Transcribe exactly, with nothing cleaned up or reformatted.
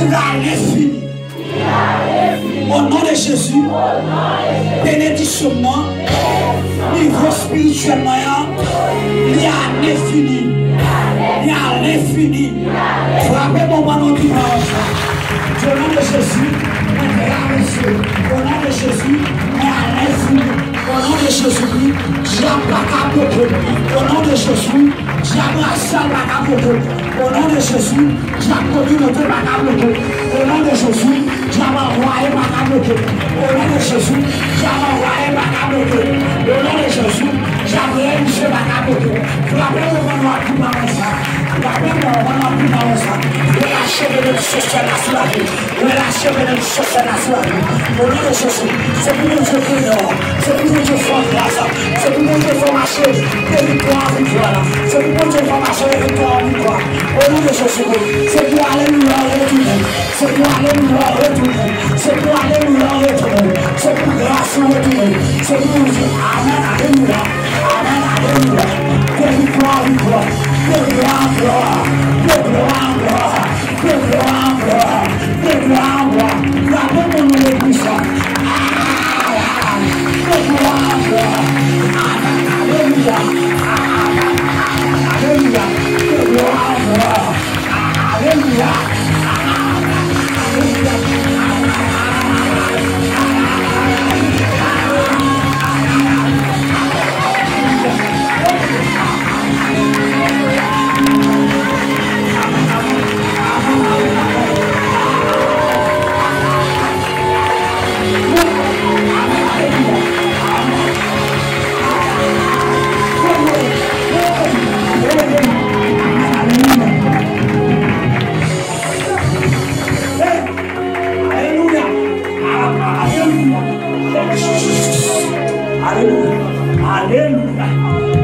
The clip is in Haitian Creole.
Li a lenfini. O non de Jezi, benediksyon m nan, nivo espirityèl mwen an, li a lenfini. Li a lenfini. Frape bon ban nan pye pawòl sa. O non de Jezi, mwen travèse. O non de Jezi, mwen a lenfini. O non de Jezikri, dyab pa ka bloke m. O non de Jezi, dyab rasyal pa ka bloke m. O non de Jezi, dyab kominote pa ka bloke m. O non de Jezi, dyab anvwaye pa ka bloke m. O non de Jezi, dyab anvwaye pa ka bloke m. O non de Jezi, dyab relijye pa ka bloke m. Frape bon ban nan pye pawòl sa. Frape bon ban nan pye pawòl sa. Relache benediksyon sèl la sou lavi. Relache benediksyon sèl la sou lavi. O non de Jezi, se pou Bondye beni w. Se pou Bondye fè w gras. Se pou Bondye fè w mache de viktwa an viktwa. Se pou Bondye fè w mache de viktwa an viktwa. O non de Jezi, se pou alelouya w retounen. Se pou alelouya w retounen. Se pou alelouya w retounen. Se pou gras ou retounen. Se pou Bondye. Amèn, alelouya. Amèn, alelouya. De viktwa an viktwa. De glwa an glwa. De glwa an glwa. De glwa an glwa, de glwa an glwa. Frape moun nan legliz la. De glwa an glwa. Alelouya. Alelouya. De glwa an glwa. Alelouya. Alelouya. Alelouya. Alelouya. Alelouya. Alelouya.